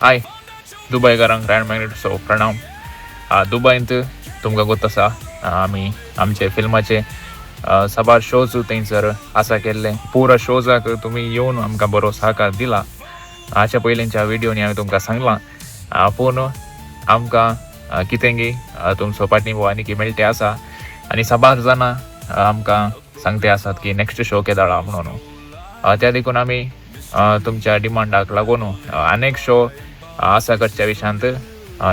हाय दुबयकारांक रायण मॅग्नेटचो प्रणाम. दुबयंत तुमकां गोत आसा, आमी आमचे फिल्माचे साबार शोज थंयसर आसा केल्ले. पुरा शोजाक तुमी येवन आमकां बरो सहकार दिला. हाच्या पयलींच्या व्हिडियोनी हांवें तुमकां सांगलां, पूण आमकां कितेंगी तुमचो पाठिंबो आनीकी मेळटे आसा आनी साबार जाणां आमकां सांगते आसात की नेक्स्ट शो केदाळा म्हणून. त्या देखून आमी तुमच्या डिमांडाक लागून अनेक शो आसा करच्या विशयांत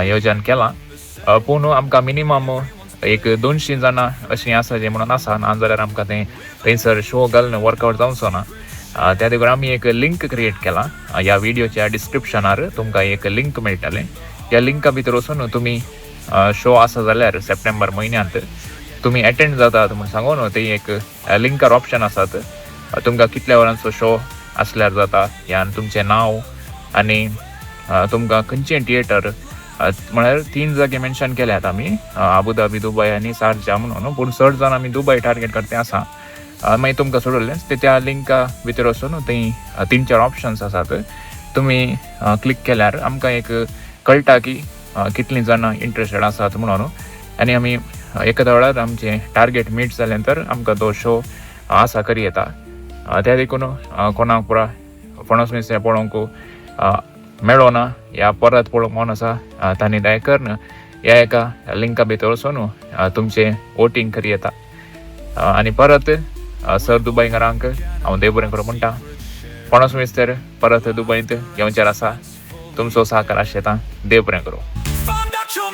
योजन केलां. पूण आमकां मिनिमम एक 200 जाणां अशीं आसा जे म्हणून आसा, ना जाल्यार आमकां तें थंयसर शो घालून वर्कआवट जावचो ना. त्या देखून आमी एक लिंक क्रिएट केला. ह्या व्हिडियोच्या डिस्क्रिप्शनार तुमकां एक लिंक मेळटलें. ह्या लिंका भितर वचून तुमी शो आसा जाल्यार सप्टेंबर म्हयन्यांत तुमी एटेंड जातात म्हूण सांगून ते एक लिंकार ऑप्शन आसात. तुमकां कितल्या वरांचो शो आसल्यार जाता ह्यान तुमचें नांव आनी तुमकां खंयचें थिएटर, म्हळ्यार 3 जागे मेन्शन केल्यात आमी, आबुधाबी, दुबय आनी शारजा म्हणून. पूण चड जाण आमी दुबय टार्गेट करते आसा. मागीर तुमकां सोडलें ते त्या लिंका भितर वचून थंय 3-4 ऑप्शन्स आसात. तुमी क्लिक केल्यार आमकां एक कळटा की कितलीं जाणां इंट्रस्टेड आसात म्हणून, आनी आमी एका वेळार आमचें टार्गेट मीट जालें तर आमकां तो शो आसा करी येता. त्या देखून कोणाक पुरा फणस मिसळ पळोवंक मेळोना या परत पळोवंक मन आसा, तांणी दया करून ह्या एका लिंका भितर वचून तुमचें वोटींग करी येता. आनी परत सर दुबयकारांक हांव देव बरें करूं म्हणटा. फणस मिस्तर परत दुबयंत येवचेर आसा. तुमचो सहकार आशेता. देव बरें करूं. Found out your